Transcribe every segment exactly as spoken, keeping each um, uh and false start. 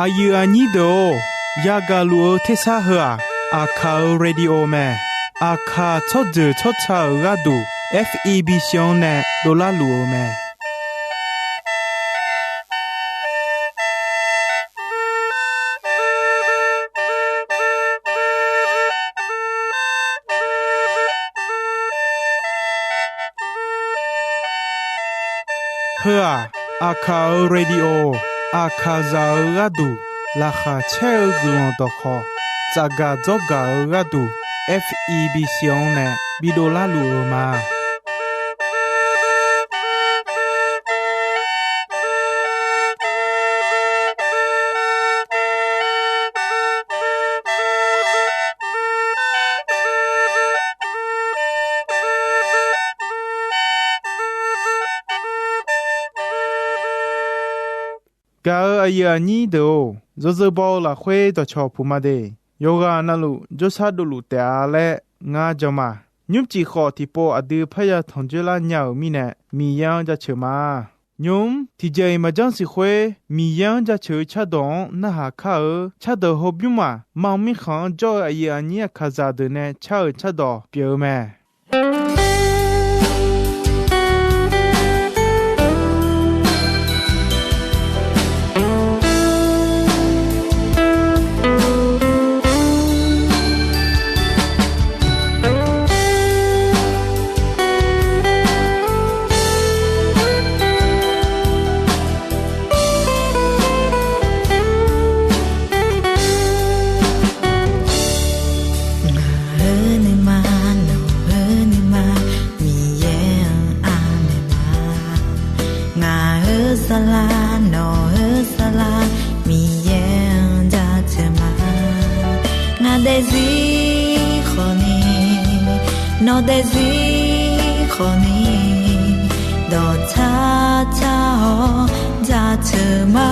Aqyuif aqnyir deuq-or, yagaq luf-eu tersar heu-aq, Aqkaq-euq radio mae. Aqkaq tsawrjeuq tsawrca-euq gharduq, F E B C-anr nae dovlar luf-eu mae. Heu-aq, Aqkaq-euq radio, Aqkaqzaq-euq gharduq laqkhaq caer-eu guiqlanq dawqkhawq, tsafgaq dzawrgaq-eu gharduq, F E B C-anr nae bidovlar luf-eu ma. Gaq-euq aqyuif aqnyir deuq-or, yawzeu baw-eu lafkhoer dawqcawq puq ma de. Yawqghaq navluf jawrshar dovluf taef-a laer ngar jan ma. Nymrcif khawf tiqpov aqdui parya tanqjoer lar nya-euq mirnae, Miqyaer-anr jaceuq ma. Nymq-mr tiqjeq-iq maqjanr siq khoer, Miqyaer-anr jaceuq-eu cardawq-anr narhaq kar-eu cardawq hawbymr maq, Manq mirkhanq-anr jawr-eu aqyuif aqnyir Aqkaqzaq deuq nae car-euq cardawq pyeuf-eu mae. Ngaq-euq nuima, nawq-euq nuima, Miqyaer-anr anaeq ma. Ngaq-euq saflar, nawq-euq saflar, Miqyaer-anr jaceuq ma. Ngaq daefzir khawfni, nawq daefzir khawfni, dawqtsar tsar-awr jaceuq ma.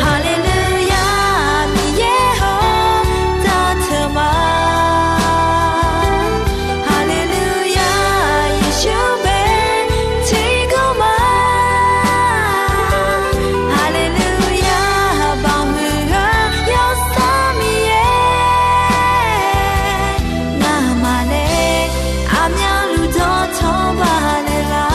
Haleluya, Miqyaer-or, jaceuq ma. Haleluya, Yeqsur bae tiqkawv ma. Haleluya, baqhuiq-eu Yawsanr Miqyaer, ngamaf nae aqmyanluf dawqtawvluf baqdanaeq lar.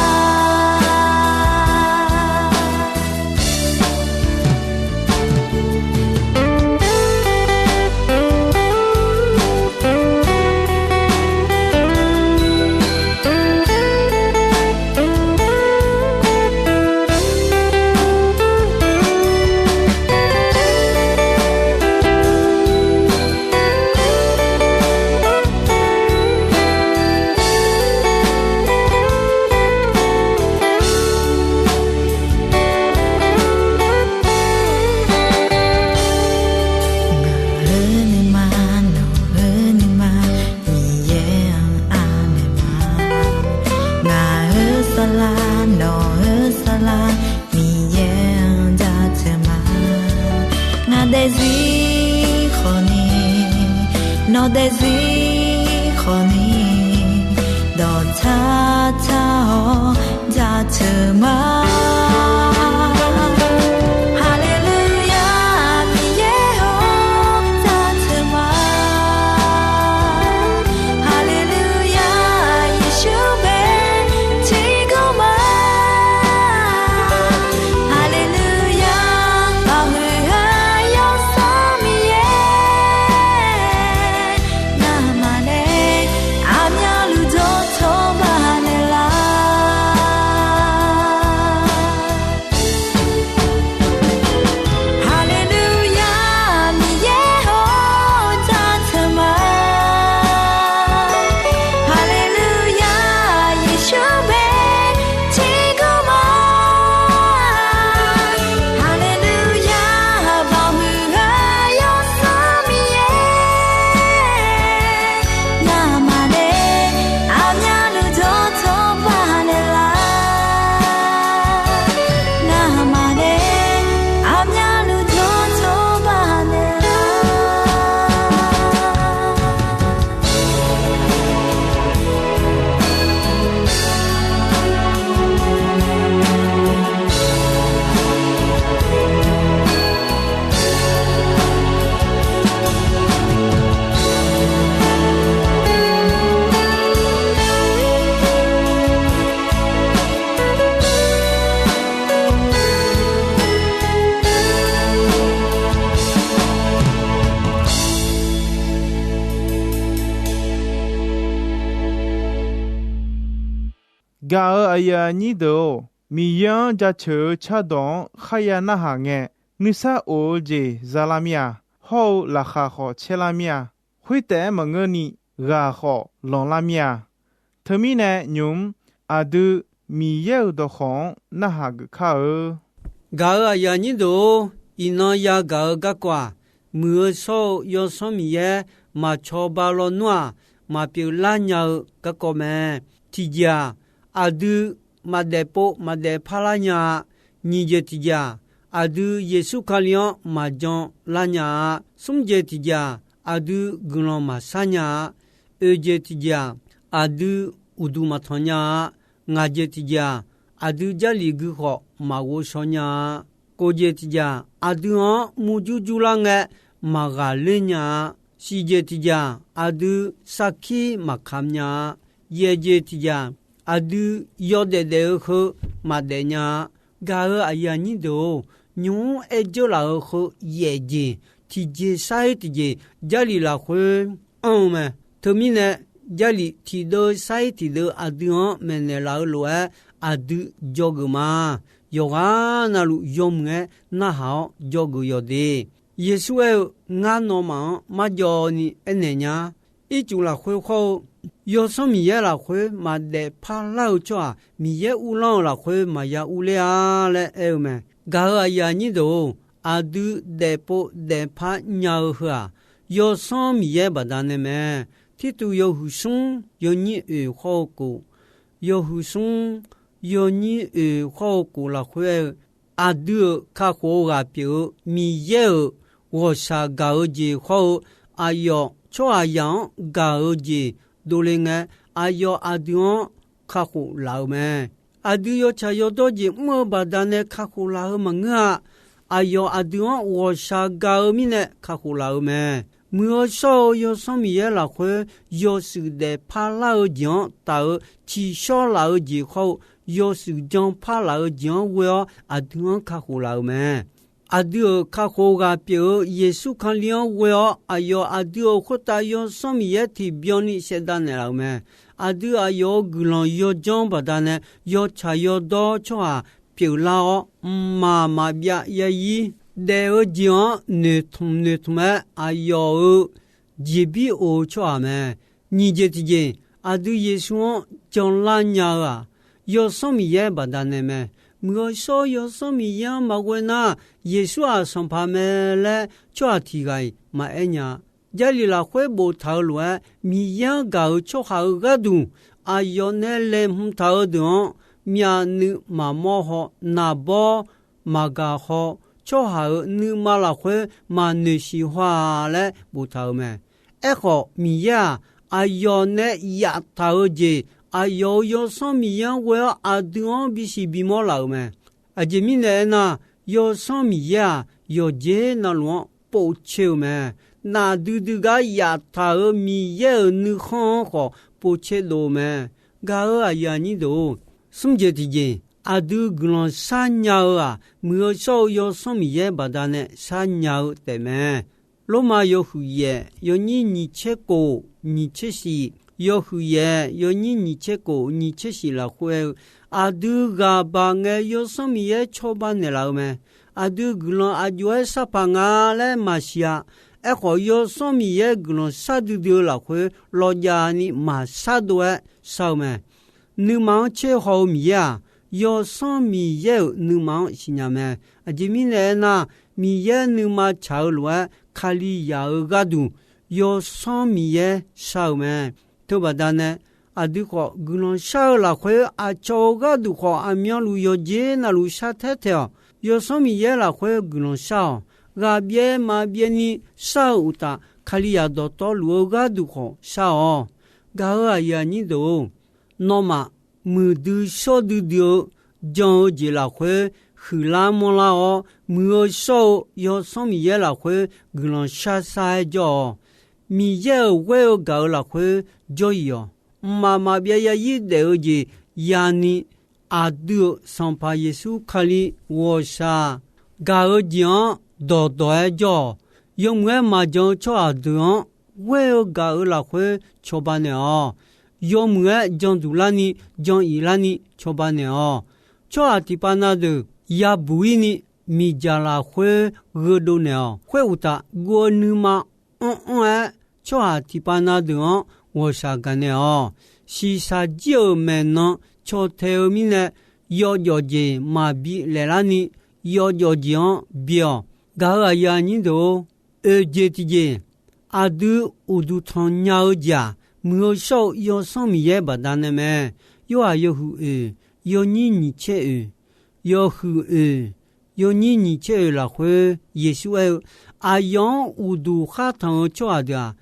Ngaq-euq nuima, nawq-euq nuima, Miqyaer-anr anaeq ma. Ngaq-euq saflar, nawq-euq saflar, Miqyaer-anr jaceuq ma. Ngaq daefzir khawfni, nawq daefzir khawfni, dawqtsar tsar-awr jaceuq ma. Haleluya, Miqyaer-or, jaceuq ma. Haleluya, Yeqsur bae tiqkawv ma. Haleluya, baqhuiq-eu Yawsanr Miqyaer, ngamaf nae aqmyanluf dawqtawvluf baqdanaeq lar. Gaq-euq aqyuif aqnyir deuq-or, Miqyaer-anr jaceuq-eu cardawq-anr kharya narhaq ngae, nuisar of-eu jeq zalar mir-a. Hawr-eu laqkhaq khawf caerlar mir-a. Khoertaef-aer maqngeurni, ghaq khawf lanqlar mir-a. Teumirnae nymq-mr aqdui Miqyaer-euq dawqkawq-anr narhaq geuf kar-eu. Gaq-euq aqyuif aqnyir deuq-or, iqnan yagaq-eu garkawv-aq, muiq-eu shawr-eu Yawsanr Miqyaer maq cawba lawnmr-aq, maq pyeuflar nya-eu garkawv mae. Tiqjeq-aq, aqdui maq daefpov maq daefpar lar nya-a. Nyiq jeq tiqjeq-aq, aqdui Yeqsur Kali-anr maq janlar nya-a. Smr jeq tiqjeq-aq, aqdui guiqlanq maqshar nya-a. Oeq jeq tiqjeq-aq, aqdui uqduq maq tanq nya-a. Ngaq jeq tiqjeq-aq, aqdui Jarlif gui khawf maq ghovshaw nya-a. Kof jeq tiqjeq-aq, aqdui-anr murjur jurlar ngae maq ghaqler nya-a. Shif jeq tiqjeq-aq, aqdui sarkir maq kamq nya-a. Yaeq jeq tiqjeq-aq, aqdui yawdaef daef-eu heu maq daef nya-a. Gaq-euq aqyuif aqnyir deuq-or, nymq-mr aer dzeur laf-eu heu yaeq jeq, tiqjeq sar-ir tiqjeq Jarlif lafkhoer anr-eu mae. Teumirnae, Jarlif tiqdeuv sar-ir tiqdeuv aqdui-anr maeqnaeq laf-eu lof-aer aqdui dzawgeuf ma. Yawqghaq navluf yawmuiq-aer narhaq-awr dzawgeuf yawq de. Yeqsur aer-eu, Ngar nawmaf-anr marjawv ni aernaeq nya. Ircuf lafkhoer khawr-eu, Yawsanr Miqyaer lafkhoer maq daefpar lar-eu tsawrhaq Miqyaer uvlanr-eu lafkhoer maqya urler-a laer aer-eu mae. Gaq-euq aqyuif aqnyir deuq-or, aqdui daefpov daefpar nya-eu heu-aq, Yawsanr Miqyaer baqdanae mae. Tirtuv yawhuiq smr yawnyir oeq khawr-eu kof, yawhuiq smr yawnyir oeq khawr-eu kof lafkhoer aer-eu, aqdui-euq kakhof-eu ghaq pyeuf-eu Miqyaer-euq ghawqshaq gaq-eu jeq khawr-eu, aqyawf tsawrhaqzaq-anr gaq-eu jeq dovle ngae, aqyawf aqdui-anr kakhof laf-eu mae. Aqdui yawtsaq yawdawr jeq mr-eu baqdanae kakhof laf-eu maqngeur-a. Aqyawf aqdui-anr ghawqshaq gaq-eu mirnae kakhof laf-eu mae. Muiq-eu shawr-eu Yawsanr Miqyaer lafkhoer yawshuif daefpar lar-eu jeq-anr taf-eu tsiqshawr laf-eu jeq khawr-eu, yawshuif janpar laf-eu jeq-anr ghoe-awr aqdui-anr kakhof laf-eu mae. Aqdui-euq kakhof ghaq pyeuf-eu Yeqsur Kali-anr ghoe-awr, aqyawf aqdui-euq khoertav Yawsanr Miqyaer tiqbyan ni shaevdav naeqlaf-euq mae. Aqdui aqyawf-euq guiqlanq yawdzanr baqdanae yawtsaq yawdawr tsawrhaq pyeuflar-awr, mqmaq maqbyav yarzir daef-eu jeq-anr noeqtmq noeqtmq-aer aqyawf-euq jeqbir of-eu tsawrhaq mae. Nyiq jeq tiqjeq, aqdui Yeqsur-anr janlar nya-eu-aq, Yawsanr Miqyaer baqdanae mae. Muiq-eu shawr-eu Yawsanr Miqyaer-anr maqghoe nar, Yeqsur-aq Sanqpaq mae laer tsawrhaq tiq ghaq-iq maqaer nya-a. Jarlif lafkhoer boftaq-eu lof-aer, Miqyaer-anr gaq-euq tsawrhaq-euq gharduq aqyawf nae laeqhmq taq-eu deuq-anr, myavnuiv maqmawr haw, naqbawr maqgaq haw, tsawrhaq-euq nuima lafkhoer maqnoeq siq haw-a laer boftaq-euq mae. Aerkhawf, Miqyaer-aq, aqyawf nae yaftaq-eu jeq, aqyawf-euq Yawsanr Miqyaer-anr ghoe-awr aqdui-anr bisiq bimawr laf-euq mae. Aqjeq mirnae aernar, Yawsanr Miqyaer-aq, yawqjeq navluf-anr povtser-eu mae. Nafdui dui gar yaftaq-euq Miqyaer-euq nuikhanr-anr khawf povtser dov-eu mae. Gaq-euq aqyuif aqnyir deuq-or, smr jeq tiqjeq, aqdui guiqlanq shar nya-eu-aq, muiq-eu shawr-eu Yawsanr Miqyaer baqdanae shar nya-eu taef mae. Lormav yawhuiq yaef yawnyir nyiq tser kof nyiq tser shif, yawhuiq yaef yawnyir nyiq tser kof nyiq tser shif lafkhoer aer-eu, aqdui ghaq baq ngae Yawsanr Miqyaer cawba naeqlaf-eu mae. Aqdui guiqlanq aqjox-aer shar paq nga laer maqsiq-a. Aerkhawf, Yawsanr Miqyaer guiqlanq shar duidui-eu lafkhoer lawqjaf ni maqshar dov-aer shar-eu mae. Nuima-anr tser haw-eu Miqyaer-aq, Yawsanr Miqyaer-euq nuima-anr siqnya mae. Aqjeq mirnae aernar, Miqyaer nuima tsaq-eu lof-aer Kalizaq-euq gharduq Yawsanr Miqyaer shar-eu mae. Teubaqda nae, aqdui khawf guiqlanq shar-eu lafkhoer aqcawq-euq gharduq khawf aqmyanluf yawqjeq navluf shar taer taeq-awq. Yawsanr Miqyaer lafkhoer guiqlanq shar-awq. Ghaqbyaev maqbyaev ni shar-eu uqtaf, Kalizaq dawqtawvluf-eu gharduq khawf shar-awq. Gaq-euq aqyuif aqnyir deuq-or, nawmaf muiqdui shawr duidui-eu jan-eu jeq lafkhoer huiqlar manrlar-awr, muiq-eu shawr-eu Yawsanr Miqyaer lafkhoer guiqlanq shar shar-aer jawr-awq. Miqyaer-euq ghoer-eu gaq-eu lafkhoer jawr-iq-awq. Mqmaq maqbyav yarzir daef-eu jeq yani, aqdui-euq Sanqpaq Yeqsur Kali ghawqshaq gaq-eu jeq-anr dawqdawq-aer jawr-awq. Yawmuiq-aer maqjan-eu tsawrhaq deuq-anr ghoer-eu gaq-eu lafkhoer cawba naeq-awq. yawmuiq-aer janduq larni, jan-iq larni cawba naeq-awq. Tsawrhaq tiqpav na deuq yabuq-ir ni, miqdzaq lafkhoer gheudov naeq-awq. Khoeruqtaf, guv-eu nuima anr-anr-aer, tsawrhaq tiqpav na deuq-anr ghawqshaq gaqnaeq-awq. Shiqshaq jir-euq maeqnan caw tae-eu mirnae, yawjawf jeq maqbi laeqlarni, yawjawf jeq-anr bi-awq. Gaq-euq aqyuif aqnyir deuq-or, oeq jeq tiqjeq, aqdui uqduq tanq nya-eu jeq-aq, muiq-eu shawr-eu Yawsanr Miqyaer baqdanae mae. Yorhaq yawhuiq oeq, yawnyir nyiq tser oeq, yawhuiq oeq, yawnyir nyiq tser oeq lafkhoer Yeqsur aer-eu, aqyawf-anr uqduq khar tanq-eu tsawrhaq deuq-aq,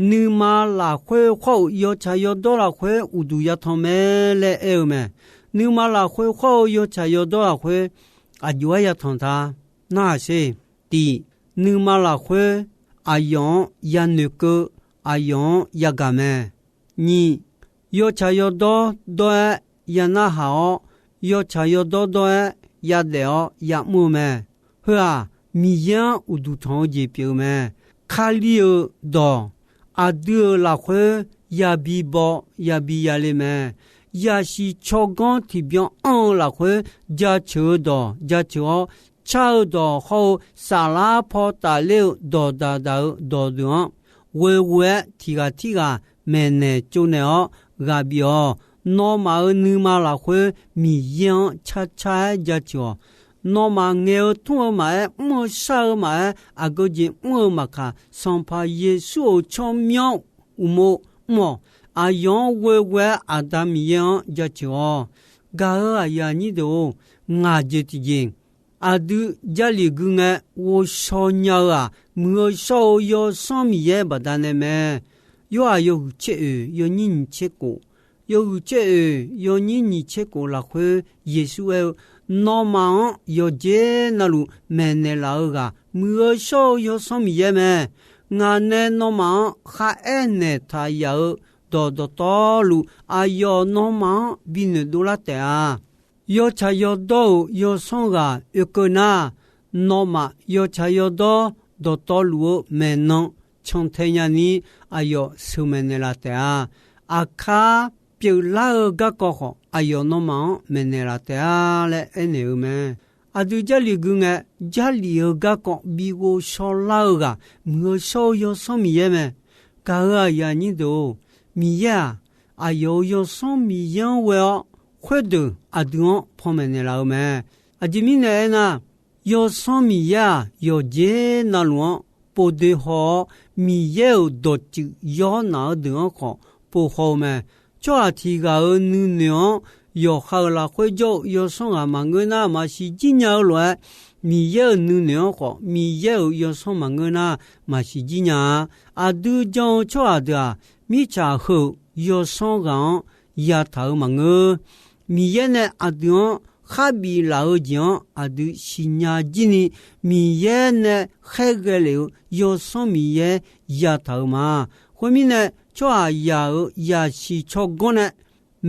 nuima lafkhoer khawr-euq yawtsaq yawdawr lafkhoer uqduq yatanq mae laer aer-eu mae. Nuima lafkhoer khawr-eu yawtsaq yawdawr lafkhoer aqjox-aer yatanq ta. Narhaq sher. Tiq, nuima lafkhoer aqyawf-anr yanoeq keuv, aqyawf-anr yagaq mae. Nyiq, yawtsaq yawdawr dawr-aer yanarhaq-awr, yawtsaq yawdawr dawr-aer yadaef-awr ya'mr-eu mae. Heu-aq, Miqyaer-anr uqduq tanq-eu jeq pyeuf-eu mae. Kali-euq dawq aqdui-euq lafkhoer yabi baw yabi yale mae. Yasiq tsawrganr tiqbyan anr-eu lafkhoer jaceuq-eu dawq jaceuq-awr, car-eu dawq hawr-eu saflar paw tafler-eu dawqdaq daq-eu dawqdeuq-anr, ghoeghoe-aer tiq ghaq tirghaq maeqnaeq tsovnaeq-awr ghaq bif-awq. Nawmaf-euq nuima lafkhoer Miqyaer-anr carcar-aer jaceuq-awq. Nawmaf ngaeq-eu tmr-eu maqaer, mr-eu shar-eu maqaer, aqgeu jeq mr-eu maqkaq, Sanqpaq Yeqsur-euq tsawrmyanr uqmov mr-awq. Aqyawf-anr ghoeghoe-aer Aqda Miqyaer-anr jaceuq-awq. Gaq-euq aqyuif aqnyir deuq-or, ngaq jeq tiqjeq, aqdui Jarlif gui ngae ghovshaw nya-eu-aq, muiq-eu shawr-eu Yawsanr Miqyaer baqdanae mae. Yorhaq yawhuiq tser oeq, yawnyir nyiq tser khof, yawhuiq tser oeq, yawnyir nyiq tser khof lafkhoer Yeqsur aer-eu, Nawmaf-anr yawqjeq navluf maeqnaeq laf-eu ghaq, muiq-eu shawr-eu Yawsanr Miqyaer mae. Ngaq nae nawmaf-anr kharaer naeq taq yaf-eu dawq dawqtawvluf, aqyawf nawmaf-anr binoeq dovlar taef-a. Yawtsaq yawdawr-euq yawsanr ghaq oekeuv nar, nawmaf yawtsaq yawdawr dawqtawvluf-eu maeqnan cantae nyani, aqyawf sheuqmaeq naeqlaf taef-a. Aqkar pyeuflar-eu garkawv khawf, aqyawf nawmaf-anr maeqnaeq laf taef-a laer aernaeq-eu mae. Aqdui Jarlif gui ngae, Jarlif-eu garkawv bi ghovshaw lar-eu ghaq, muiq-eu shawr-eu Yawsanr Miqyaer mae. Gaq-euq aqyuif aqnyir deuq-or, Miqyaer-aq, aqyawf-euq Yawsanr Miqyaer-anr ghoe-awr, khoerdeuq aqdui-anr panmaeq naeqlaf-eu mae. Aqjeq mirnae aernar, Yawsanr Miqyaer-aq, yawqjeq navluf-anr povdoe haw-awr, Miqyaer-euq dawqtsuif yawr naf-eu deuq-anr khawf povhaw-eu mae. Tsawrhaq tiq ghaq-euq nuinoeq-anr yawqha-euq lafkhoer jawr-eu yawsanr ghaq maqngeur nar, maqsiq jir nya-eu lof-aer, Miqyaer-euq nuinoeq-anr khawf, Miqyaer-euq yawsanr maqngeur nar, maqsiq jir nya-a. Aqdui jan-eu tsawrhaq deuq-aq, mirtsaq heu-euq yawsanr ghaq-anr yataq-euq maqngeur. Miqyaer nae aqdui-anr kharbif laf-eu jeq-anr aqdui siqnya jir ni, Miqyaer nae khaerghae lef-eu Yawsanr Miqyaer yataq-euq ma. Khoermirnae, tsawrhaqzaq-euq yasiq tsawrganr nae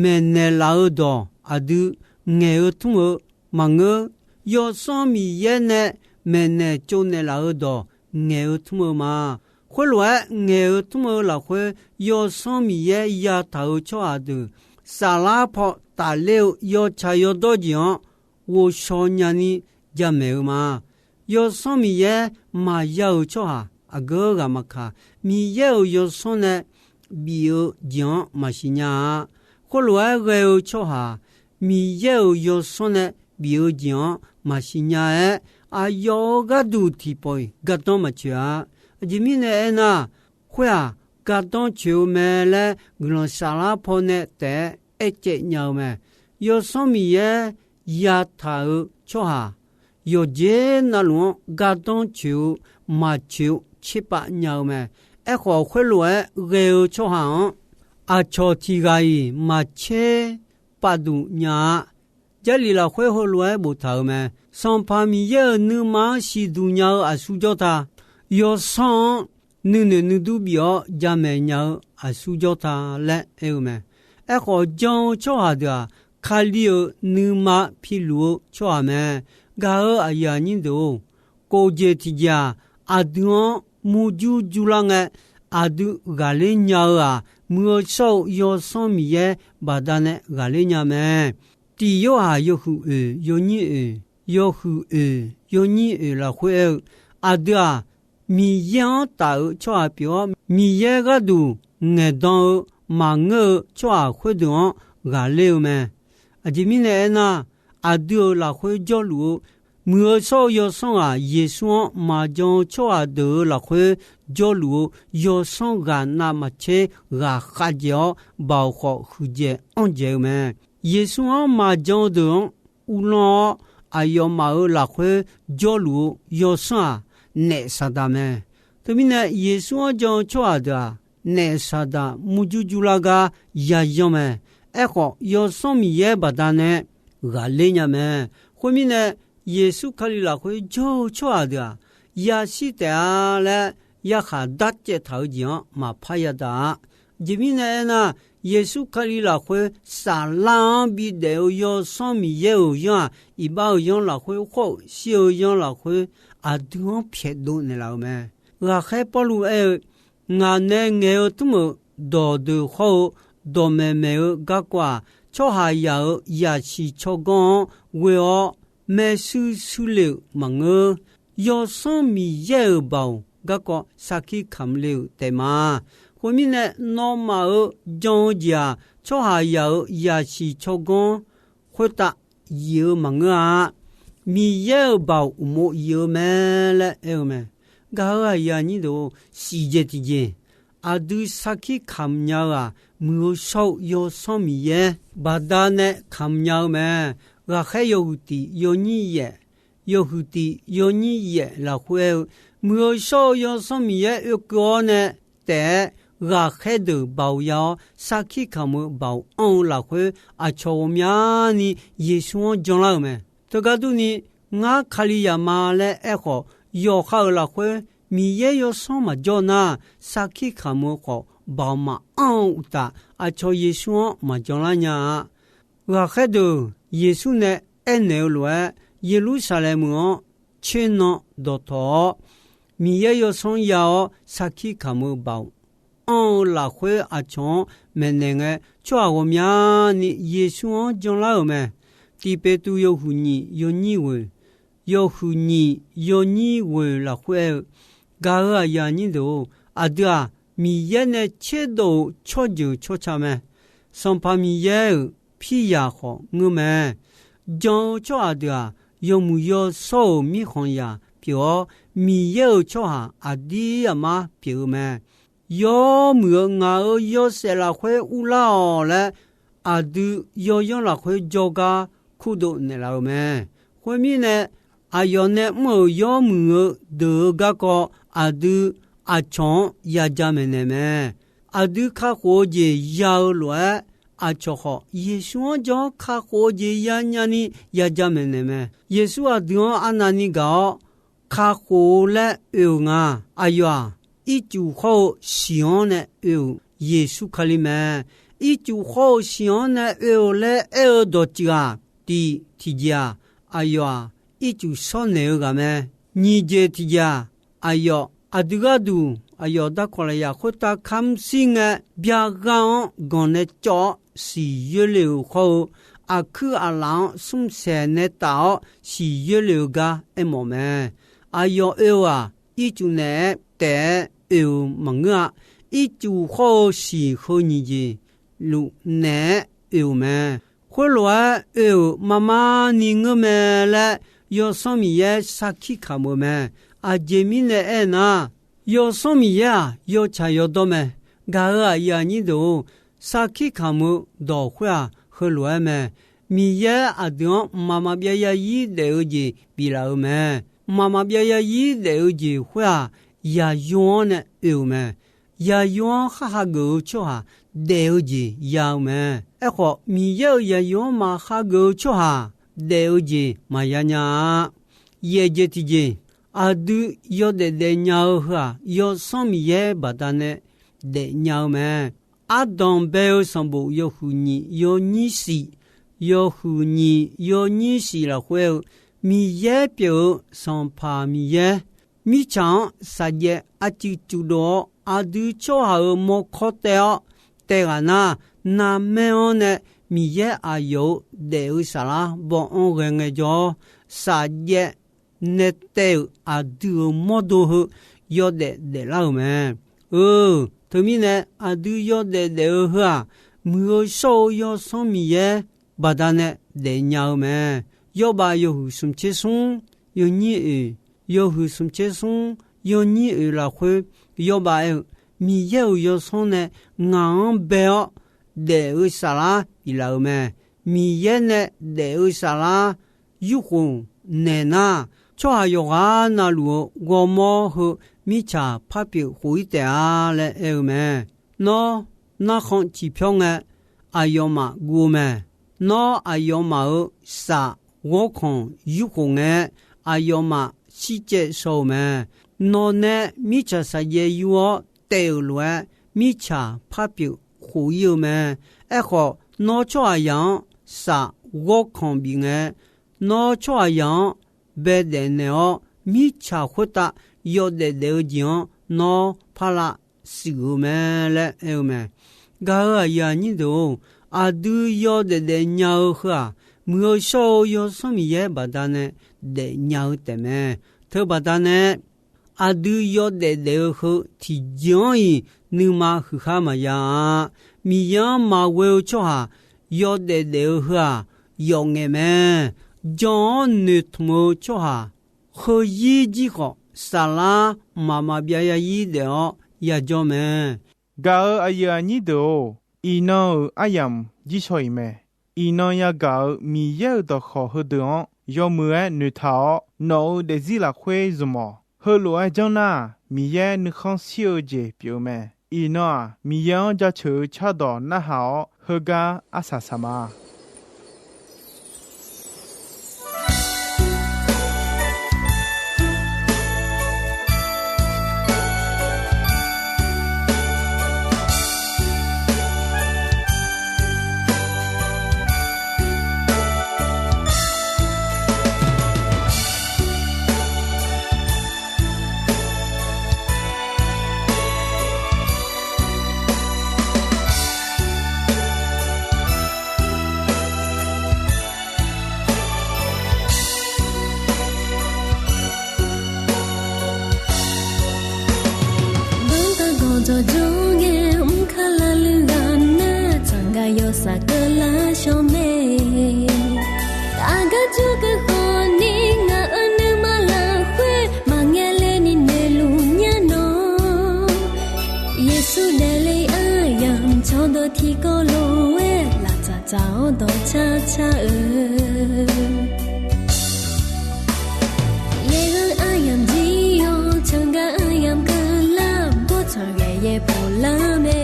maeqnaeq laf-eu dawq aqdui ngaeq-eu tmr-eu maqngeur. Yawsanr Miqyaer nae maeqnaeq tsovnaeq laf-eu dawq ngaeq-eu tmr-eu ma. Khoerlof-aer ngaeq-eu tmr-eu lafkhoer, Yawsanr Miqyaer yataq-euq tsawrhaq deuq, saflar paw tafler-eu yawtsaq yawdawr jeq-anr ghovshaw nyani jamaeq-eu ma. Yawsanr Miqyaer maqya-euq tsawrhaq aqgeu ghaq maqkaq, Miqyaer-euq Yawsanr nae bif-eu jeq-anr maqsiq nya-a. Khoerlof-aer ghae-eu tsawrhaq, Miqyaer-euq Yawsanr nae bif-eu jeq-anr maqsiq nya-aer, aqyawf-euq gharduq tiqpawf-iq gardanr maqtsoeq-a. Aqjeq mirnae aernar, khoer-aq, gardanr tsoeq-eu mae laer guiqlanq saflar pawnae taef-aer aercaev nya-eu mae. Yawsanr Miqyaer yataq-euq tsawrhaq, yawqjeq navluf-anr gardanr tsoeq-eu maqtsoeq-eu tserpav nya-eu mae. Aerkhawf, khoerlof-aer ghae-eu tsawrhaq-anr aqcawq tiq ghaq-iq maqtser pav duq nya-a. Jarlif lafkhoer heulof-aer boftaq-euq mae. Sanqpaq Miqyaer-euq nuima-anr siqduq nya-eu aqsur jawr ta. Yawsanr-anr nuinoeq nuidur bif-awr jamaeq nya-eu aqsur jawr ta laer aer-eu mae. Aerkhawf, jan-eu tsawrhaq deuq-aq, Kali-euq nuima piluf-eu tsawrhaq mae. Gaq-euq aqyuif aqnyir deuq-or, kof jeq tiqjeq-aq, aqdui-anr murjur jurlar ngae, aqdui ghaqler nya-eu-aq, Muiq-eu shawr-eu Yawsanr Miqyaer baqdanae ghaqler nya mae. Tiq Yorhaq yawhuiq oeq yawnyir oeq, yawhuiq oeq yawnyir oeq lafkhoer aer-eu, aqdui-aq, Miqyaer-anr taf-eu tsawrhaq pyeuf-awr, Miqyaer gharduq ngaeqdan-eu maqngeur-eu tsawrhaq khoerdeuq-anr ghaqler-eu mae. Aqjeq mirnae aernar, aqdui-euq lafkhoer jawrluf-eu, muiq-eu shawr-eu Yawsanr ghaq Yeqsur-anr maqjan-eu tsawrhaq deuq-euq lafkhoer jawrluf-eu Yawsanr ghaq navmaqtser ghaqkhav dzaeq-awr, baoq khawf huiqdzaeq anr dzaeq-eu mae. Yeqsur-anr maqjan-eu deuq-anr uvlanr-awr, aqyawfmaf-euq lafkhoer jawrluf-eu Yawsanr-aq, naef Saqdaq mae. Teumirnae, Yeqsur-anr jan-eu tsawrhaq deuq-aq, naef Saqdaq murjur jurlar gar yayan mae. Aerkhawf, Yawsanr Miqyaer baqdanae ghaqler nya mae. Khoermirnae, Yeqsur Kali lafkhoer jawr-eu tsawrhaq deuq-aq, yashir taef-a laer yarkhaq darcaev taq-eu jeq-anr maqpar yadaq-a. Aqjeq mirnae aernar, Yeqsur Kali lafkhoer saflar-anr bidaef-eu Yawsanr Miqyaer-euq yanr-aq, iqbax-euq yanr lafkhoer khawr-eu shir-eu yanr lafkhoer aqdui-anr pyaeqdov naeqlaf-eu mae. Ghaqkhaer Pawrluv aer-eu, Ngaq nae ngaeq-eu tmr-euq dawqdeuq hawr-eu dawqmaeq maeq-eu garkawv-aq, tsawrhaqzaq-euq yasiq tsawrganr-anr ghoe-awr maershuir shuir le-euq maqngeur. Yawsanr Miqyaer-euq baoq garkawv sarkir kamq le-euq taef ma. Khoermirnae, nawmaf-euq jan-eu jeq-aq, tsawrhaqzaq-euq yasiq tsawrganr khoertav yif-eu maqngeur-a. Miqyaer-euq baoq uqmov yif-eu mae laer aer-eu mae. Gaq-euq aqyuif aqnyir deuq-or, siqjeq tiqjeq aqdui sarkir kamq nya-eu-aq, muiq-eu shawr-eu Yawsanr Miqyaer baqdanae kamq nya-eu mae. Ghaqkhaer yawhuiq tiq yawnyir yaef, yawhuiq tiq yawnyir yaef lafkhoer aer-eu, muiq-eu shawr-eu Yawsanr Miqyaer oekeuv-awr nae taef-aer, ghaqkhaer deuq baoq ya-awr sarkir kamq-eu baoq anr-eu lafkhoer, aqcawq ghawqmyani Yeqsur-anr janlar-euq mae. Teugar durni, Ngar Kalizaq ma laer aerkhawf, yawqha-euq lafkhoer Miqyaer Yawsanr maqjawr nar, sarkir kamq-eu khawf baoq maqanr-eu uqtaf, aqcawq Yeqsur-anr maqjanlar nya-a. Ghaqkhaer deuq Yeqsur nae aernaeq-eu lof-aer, Yeqlursaqlaeq meuq-anr tser nan dawqtawq-awr, Miqyaer Yawsanr ya-awr sarkir kamq-eu baoq anr-eu lafkhoer aqcawq-anr maeqnaeq ngae, tsawrhaq ghawqmyani Yeqsur-anr janlar-euq mae. Tiq Peqtuvluv yawhuiq nyiq yawnyir ghoeq, yawhuiq nyiq yawnyir ghoeq lafkhoer aer-eu, Gaq-euq aqyuif aqnyir deuq-or, aqdui-aq, Miqyaer nae tserdov-euq tsawrjeuq tsawrca mae. Sanqpaq Miqyaer-euq piryaq khawf ngeur mae. Jan-eu tsawrhaq deuq-aq, yawmuiq yawshawr-euq mirkhanqzaq pyeuf-awr, Miqyaer-euq tsawrhaq aqdir aqmar pyeuf-eu mae. Yawmuiq-eu ngaq-euq yawshaef lafkhoer urlar-awq laer, aqdui yawyanr lafkhoer jawrgar kurdov naeqlaf-eu mae. Khoermirnae, aqyawf nae mr-euq yawmuiq-eu deuq-eu garkawv aqdui aqcawq-anr yaja maeqnaeq mae. Aqdui kakhof-eu jeq ya-eu lof-aer, aqcawq khawf Yeqsur-anr jan-awr kakhof-eu jeq yanya ni yaja maeqnaeq mae. Yeqsur aqdui-anr arnavni gaq-awr kakhof-eu laer oe-euq nga. Aqyawf-aq, ircuf hawr-eu shiq-anr nae oe-euq Yeqsur Kali mae. Ircuf hawr-eu shiq-anr nae oe-euq laer aer-eu dawqtsuif-aq, tiq tiqjeq-aq, aqyawf-aq, ircuf shawrnaeq-eu ghaq mae. Nyiq jeq tiqjeq-aq, aqyawf aqdui gharduq aqyawf darkawq lafyaq khoertav kamr shir ngae, byar ghar-anr ganq nae cawv-awr siqyoer le-euq hawr-eu, aqkuir aqlaf-anr smrsaeq nae taf-awr siqyoer le-eu gar aermawf mae. Aqyawf oe-eu-aq, ircuf naeq-aer taef-aer oe-euq maqngeur-a. Ircuf hawr-eu shiq heu nyiq jeq luf naeq-aer oe-euq mae. Khoerlof-aer oe-euq marmar ni ngeur mae laer Yawsanr Miqyaer sarkir kamq-eu mae. Aqjeq mirnae aernar, Yawsanr Miqyaer-aq, yawtsaq yawdawr mae. Gaq-euq aqyuif aqnyir deuq-or, sarkir kamq-eu dawq khoer-aq, heulof-aer mae. Miqyaer aqdui-anr mqmaq maqbyav yarzir daef-eu jeq biflaf-eu mae. Mqmaq maqbyav yarzir daef-eu jeq khoer-aq, yaqyo-anr nae oe-euq mae. Yaqyo-anr khar hageuf-eu tsawrhaq daef-eu jeq ya-eu mae. Aerkhawf, Miqyaer-euq yaqyo-anr maq hageuf-eu tsawrhaq daef-eu jeq maqya nya-a. Yaeq jeq tiqjeq, aqdui yawdaef daefnya-eu heu-aq, Yawsanr Miqyaer baqdanae daefnya-eu mae. Ardanq bae-eu sanqbof yawhuiq nyiq yawnyir shif, yawhuiq nyiq yawnyir shif lafkhoer-eu, Miqyaer pyeuf-eu Sanqpaq Miqyaer, mirtsaq-anr shaqjaev arcuiv cuvdov-awr, aqdui tsawrhaq-euq mawrkawr taev-awr, taev ghaq nar, narmaer-anr nae Miqyaer aqyawf-euq daef-eu saflar baw-anr ghae ngaejawr, safjaev naetaev-euq aqdui-euq mawrdo heu yawdaef daeflar-euq mae. Eu, teumirnae aqdui yawdaef daef-eu heu-aq, Muiq-eu shawr-eu Yawsanr Miqyaer baqdanae daefnya-eu mae. Yawbav yawhuiq smq tser smr, yawnyir oeq, yawhuiq smq tser smr, yawnyir oeq lafkhoer, Yawbav aer-eu, Miqyaer-euq Yawsanr nae ngaq-anr bae-awr daef-eu saflar biflaf-euq mae. Miqyaer nae daef-eu saflar yurkhof naeq nar, tsawrhaq yawqghaq navluf-eu ghawrmawr heu mirtsaq par pyeuf khof-ir taef-a laer aer-eu mae. Nawr narkhan ciqpyawr ngae, aqyawfmaf guv-eu mae. Nawr aqyawfmaf-euq saf ghawrkanq yurkhof ngae, aqyawfmaf shircaev shaw-euq mae. Nawq nae mirtsaq saqjaev yur-awr taev-euq lof-aer, mirtsaq par pyeuf khof-ir-eu mae. Aerkhawf, nawr tsawrhaqzaq-anr saf ghawrkanq bif ngae, nawr tsawrhaqzaq-anr baedaef naeq-awr, mirtsaq khoertav yawdaef daef-eu jeq-anr nawr par lavshuif-eu mae laer aer-eu mae. Gaq-euq aqyuif aqnyir deuq-or, aqdui yawdaef daefnya-eu heu-aq, Muiq-eu shawr-eu Yawsanr Miqyaer baqdanae daefnya-eu taefmae. Teubaqdanae aqdui yawdaef daef-eu heu tiqjeq-anr-iq nuima huiqkhar maqya-a. Miqyaer-anr maqghoe-eu tsawrhaq yawdaef daef-eu heu-aq, yawf ngaeq mae. Jan-awr noeqtmq-eu tsawrhaq heuzir jir khawf, saflar mqmaq maqbyav ya-ir daef-awr yajawr mae. Gaq-euq aqyuif aqnyir deuq-or, iqnan-euq aryamq jir shaw-iq mae. Iqnan yagaq-euq Miqyaer-euq dawqkawq heudeuq-anr yawmuiq-aer noeqtaq-awr, nawq-euq daefzir lafkhoer zmq-awq. Heulof-aer janr nar-aq, Miqyaer nuikhanr shir-eu jeq pyeuf-eu mae. Iqnan-aq, Miqyaer-anr jaceuq-eu cardawq narhaq-awr, heugar arsaq saq ma. Dawrgar gawqjawq jawr ngae, mr kar lavluiv ghaq nar, tsaqngaq yawsaf keuvlar shawr mae. Aqgar jawrgar khawfni, ngaq-euq nuima lafkhoer maqngae ler ni noeqluf nyar nawq. Yeqsur daefle-eu aryamq cawqdawq tiqkawv lof-aer laftsaf tsaf-awr dawqcar car-eu. Yaer-eu aryamq jir-awr, canqgar aryamq keuvlar, bawrtsanq ghae yaerpov lar mae.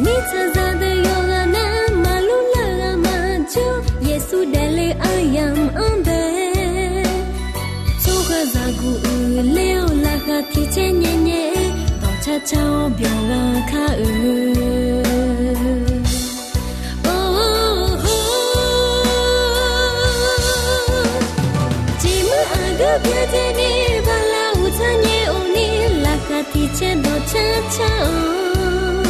Mirtsaqzaq deuq yawqghaq nar, maqlur lar-eu ghaq maqjawr, Yeqsur daefle-eu aryamq-anr bae. Tsawrhaqzaq guq uiqler-awr, laqkhaq tiq caer nyae nyae-aer, dawqcar car-awr byawq ghaq kar-eu. Or, or, or, or. Jeqmur aqgeu byaerdzae nae bala uqtsar nyae-awr ni, laqkhaq tiq caer dawqcar car-awq.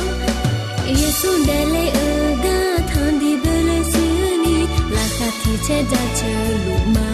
Yeqsur daefle-eu gar tanqdiq beuler shuir ni, laqkhaq tiq caer jaceuq luf ma.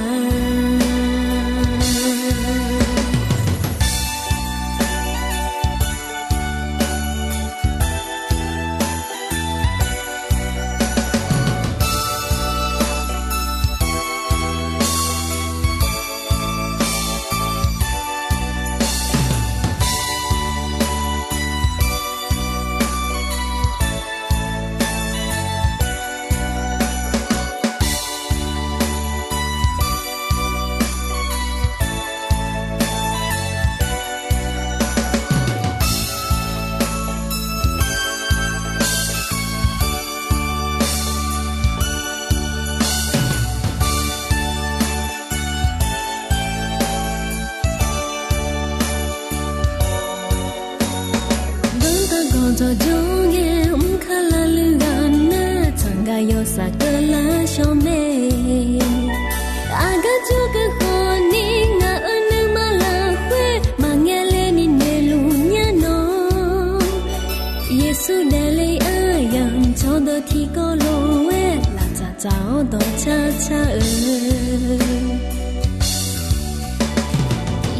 Awqdawq tiqkawv lof-aer laftsaf tsaf-awr dawqcar car-eu,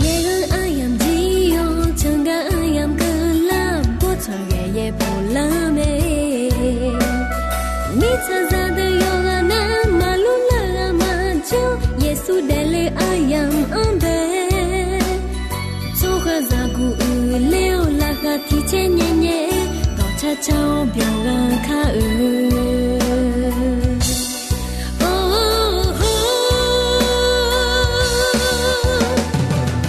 Miqyaer-anr aryamq jir-awr, jangar aryamq keuvlar, bawrtsanq ghae yaerbof lar mae. Mirtsaqzaq deuq yawqghaq nar, maqlur lar-eu aqmaqjawr, Yeqsur daefle-eu aryamq-anr bae. Tsawrhaqzaq guq uiqler-awr, laqkhaq tiq caer nyae nyae-aer, dawqcar car-awr byawq ghaq kar-eu. Or, or, or,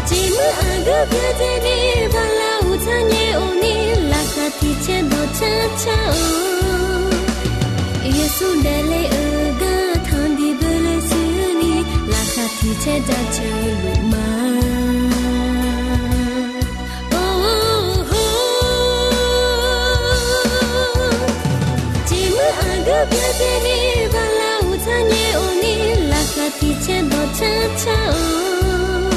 Jeqmuir aqgeu byaerdzae ni, bala uqtsar nyae-awq ni, laqkhaq tiq caer dawqcar car-awq. Yeqsur daefle-eu gar tanqdiq beu le shuini, laqkhaq tiq caer jaceuq luf ma. Or, or, or, Jeqmuir aqgeu byaerdzae ni, bala uqtsar nyae-awq ni, laqkhaq tiq caer dawqcar car-awq.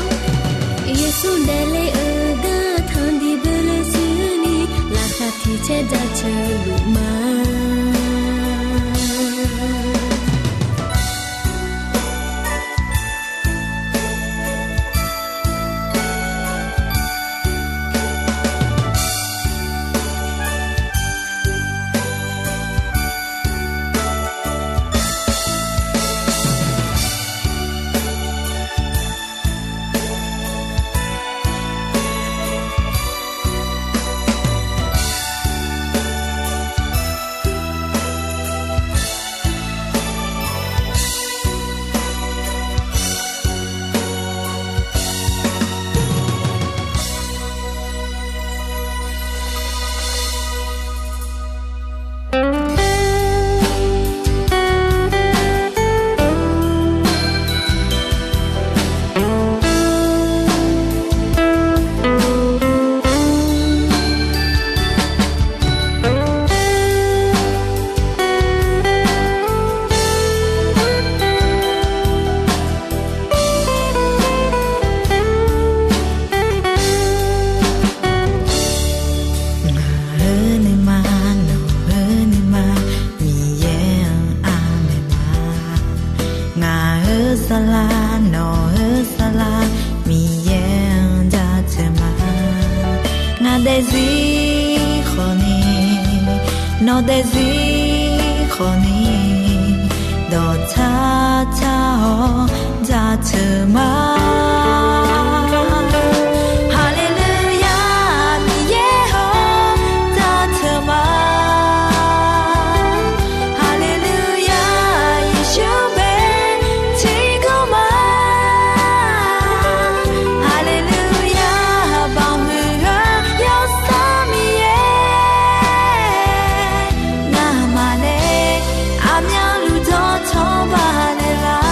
Yeqsur daefle-eu gar tanqdiq beu le shuini, laqkhaq tiq caer jaceuq luf ma. Ngaq-euq nuima, nawq-euq nuima, Miqyaer-anr aqmaeq ma. Ngaq-euq saflar, nawq-euq saflar, Miqyaer-anr jaceuq ma. Ngaq daefzir khawfni, nawq daefzir khawfni, dawqtsar car-awr jaceuq ma. Haleluya, Miqyaer-or, jaceuq ma. Haleluya, Yeqsur bae tiqkawv ma. Haleluya, banqhuiq-eu Yawsanr Miqyaer, ngamaf nae aqmyanluf dawqtawv baqnaeq lar.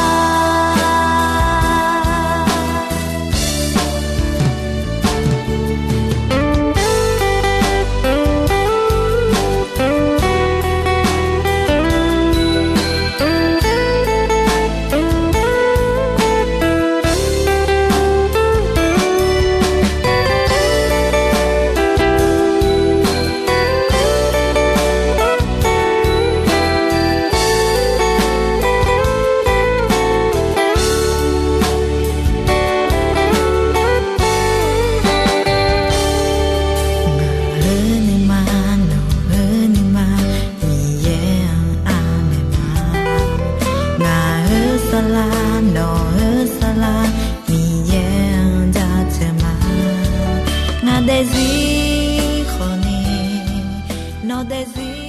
Ngaq-euq nuima, nawq-euq nuima, Miqyaer-anr aqmaeq ma. Ngaq-euq saflar, nawq-euq saflar, Miqyaer-anr jaceuq ma. Ngaq daefzir khawfni, nawq daefzir